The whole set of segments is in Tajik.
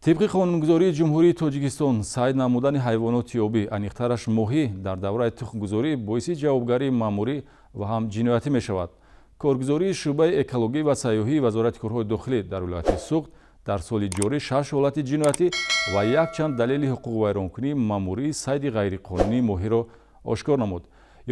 Тибқи қонунгузории Ҷумҳурии Тоҷикистон, сайд намудани ҳайвоноти обӣ, аниқтараш моҳӣ, дар давраи тухмгузорӣ боиси ҷавобгарии маъмурӣ ва ҳам ҷиноятӣ мешавад. Коргузории шӯъбаи экологӣ ва сайёҳии Вазорати корҳои дохилӣ дар вилояти Суғд дар соли ҷорӣ шаш ҳолати ҷиноятӣ ва якчанд далели ҳуқуқвайронкунии маъмурии сайди ғайриқонунии моҳиро ошкор намуд.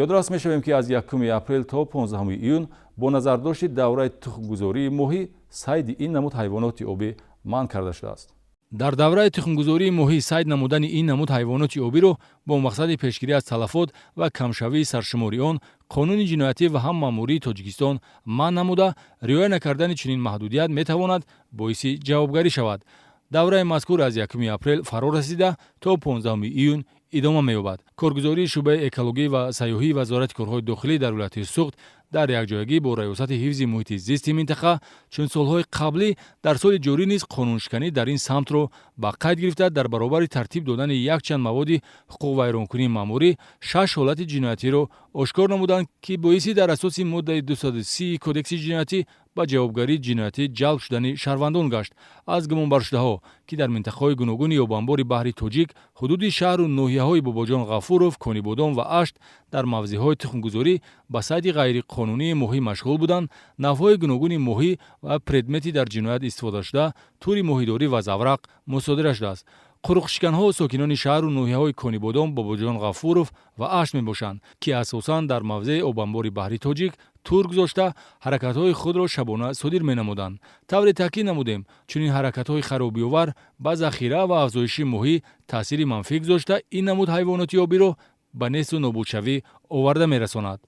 Ёдрас мешавем, ки аз 1 апрел то 15 июн бо назардошти давраи тухмгузории моҳӣ сайди ин намуд ҳайвоноти обӣ манъ карда шудааст. Дар давраи тухмгузории моҳӣ сайд намудани ин намуд ҳайвоноти обиро бо мақсади пешгирӣ аз талафот ва камшавии саршумори он қонуни ҷиноятӣ ва ҳам маъмурии Тоҷикистон манъ намуда, риоя накардани чунин маҳдудият метавонад боиси ҷавобгарӣ шавад. Давраи мазкур аз 1 апрел фаро расида, то 15 июн идома меёбад. Коргузории шӯъбаи экологӣ ва сайёҳии Вазорати корҳои дохилӣ дар вилояти Суғд дар якҷоягӣ бо Раёсати ҳифзи муҳити зисти минтақа, чун солҳои қаблӣ дар соли ҷорӣ низ қонуншиканӣ дар ин самтро ба қайд гирифта, дар баробари тартиб додани якчанд маводи ҳуқуқвайронкунии маъмурӣ шаш ҳолати ҷиноятиро ошкор намуданд, ки боиси дар асоси моддаи 230 Кодекси ҷиноятӣ ба ҷавобгарии ҷиноятӣ ҷалб шудани шаҳрвандон гашт. Аз гумонбаршудаҳо, ки дар минтақаҳои гуногуни обанбори баҳри Тоҷик, ҳудуди шаҳру ноҳияҳои Бобоҷон Ғафуров, Конибодом ва Ашт дар мавзеъҳои тухмгузорӣ ба сайди ғайриқонунии моҳӣ машғул буданд, навъҳои гуногуни моҳӣ ва предмети дар ҷиноят истифодашуда, тури моҳидорӣ ва заврақ мусодира шудааст. Қурӯқшиканҳо сокинони шаҳру ноҳияҳои Конибодом, Бобоҷон Ғафуров ва Ашт мебошанд, ки асосан дар мавзеи обанбори баҳри Тоҷик тур гузошта, ҳаракатҳои худро шабона содир менамуданд. Тавре таъкид намудем, чунин ҳаракатҳои харобиовар ба захира ва афзоиши моҳӣ таъсири манфӣ гузошта, ин намуд ҳайвоноти обиро ба несту нобудшавӣ оварда мерасонад.